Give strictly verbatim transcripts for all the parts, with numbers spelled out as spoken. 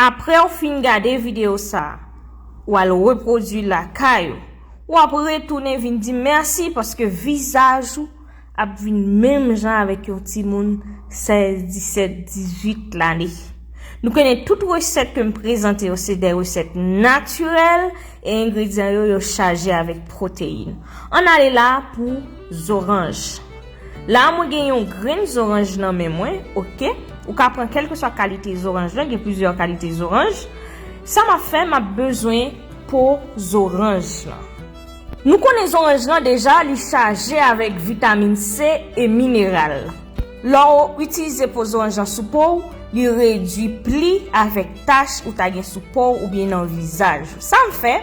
Apre w fin gade videyo sa a, w al repwodui l lakay ou, w ap retounen vin di mèsi paske vizaj ou ap vin menm jan avèk yon timoun sèz, disèt, dizuit lane. Nou konnen tout resèt ke m prezante yo se de resèt natirèl e engredyan yo, yo chaje avèk pwoteyin. Ann ale la pou zoranj. La mwen gen yon grenn zoranj nan men mwen, oke? Ou ka pran kèlkeswa kalite zoranj lan, gen plizyè kalite zoranj. Sa m ap fè, m ap bezwen po zoranj lan. Nou konnen zoranj lan deja, li chaje avèk vitamin C e mineral. Lè w itilize po zoranj lan sou po w, li redui pli avèk tach ou ta gen sou po w oubyen nan vizaj ou. Sa m fè,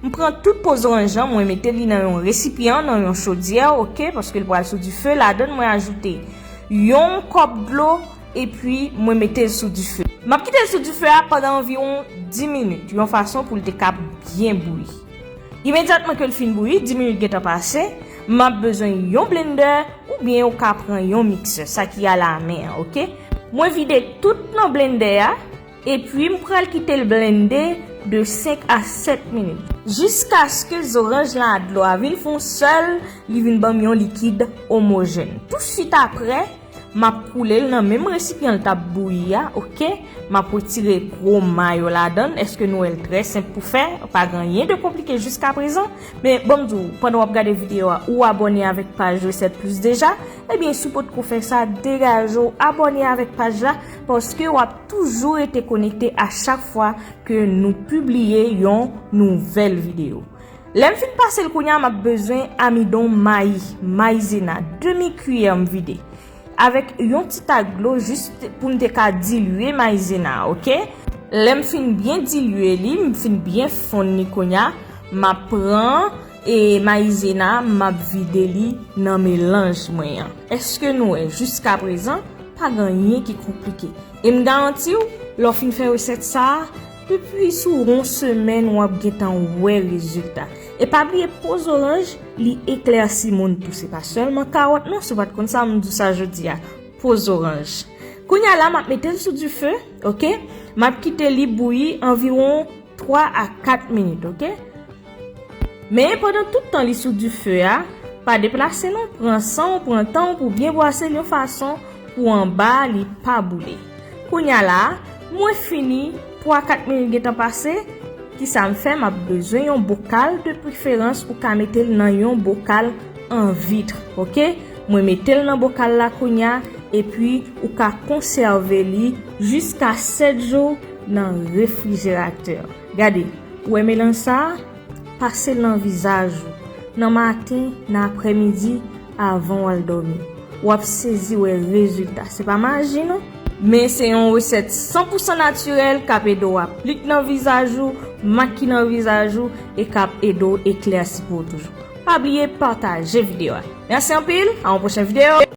m pran tout po zoranj lan, mwen mete li nan yon resipyan, nan yon chodyè, oke, paske l pral sou dife. Ladan l, mwen ajoute yon kòp dlo, epi mwen mete l sou dife. M ap kite l sou dife a pandan anviwon dis minit, yon fason pou l te ka byen bouyi. Imedyatman ke l fin bouyi, dis minit gentan pase, m ap bezwen yon blendè oubyen ou ka pran yon miksè, sa ki alamen an, oke? Mwen vide tout nan blendè a, epi m pral kite l blende de senk a sèt minit, jiskaske zoranj lan a dlo a vin fè yon sèl, li vin ban m yon likid omojèn. Touswit apre, m ap koule l nan menm resipyan l t ap bouyi a, oke? M ap retire gwo may yo ladan l. Èske nou wè l trè senp pou fè? Pa gen anyen de konplike jiskaprezan. Men, ban m di w, pandan w ap gade videyo a, ou abòne avèk paj Resèt Plis deja? Ebyen, si w potko fè sa, degaje w, abòne avèk paj la, paske w ap toujou rete konekte a chak fwa ke nou pibliye yon nouvèl videyo. Lè m fin pase l kounye a, m ap bezwen amidon mayi, mayizena, demi kiyè m vide, avèk yon ti tak dlo jis pou m te ka dilye mayizena a, oke? Lè m fin byen dilye li, m fin byen fonn li kounye a, m ap pran e mayizena a, m ap vide li nan melanj mwen an. Èske nou wè, jiskaprezan, pa gen anyen ki konplike. E m garanti w, lè w fin fè resèt sa a, depi sou yon semèn, w ap gentan wè rezilta. E pa bliye po zoranj, li eklèsi moun tou. Se pa sèlman kawòt non, si w pa t konn sa, m di w sa jodi a. Po zoranj. Kounye a la, m ap mete l sou dife, oke? M ap kite li bouyi anviwon twa a kat minit, oke? Men pandan tout tan li sou dife a, pa deplase non, pran san w, pran tan w pou byen bwase l yon fason pou anba li pa boule. Kounye a la, mwen fini, twa kat minit gentan pase, kisa m fè? M ap bezwen yon bokal, de preferans ou ka mete l nan yon bokal an vit, oke? Mwen mete l nan bokal la kounye a, epi ou ka konsève li jiska sèt jou nan refrijeratè. Gade, ou wè melanj sa a? Pase l nan vizaj ou, nan maten, nan aprèmidi, avan w al dòmi. W ap sezi wè rezilta. Se pa maji non, men se yon resèt san pou san natirèl k ap ede w aplik nan vizaj ou, mak ki nan vizaj ou, e k ap ede w eklèsi po w toujou. Pa bliye pataje videyo a. Mèsi anpil, a yon pwochen videyo.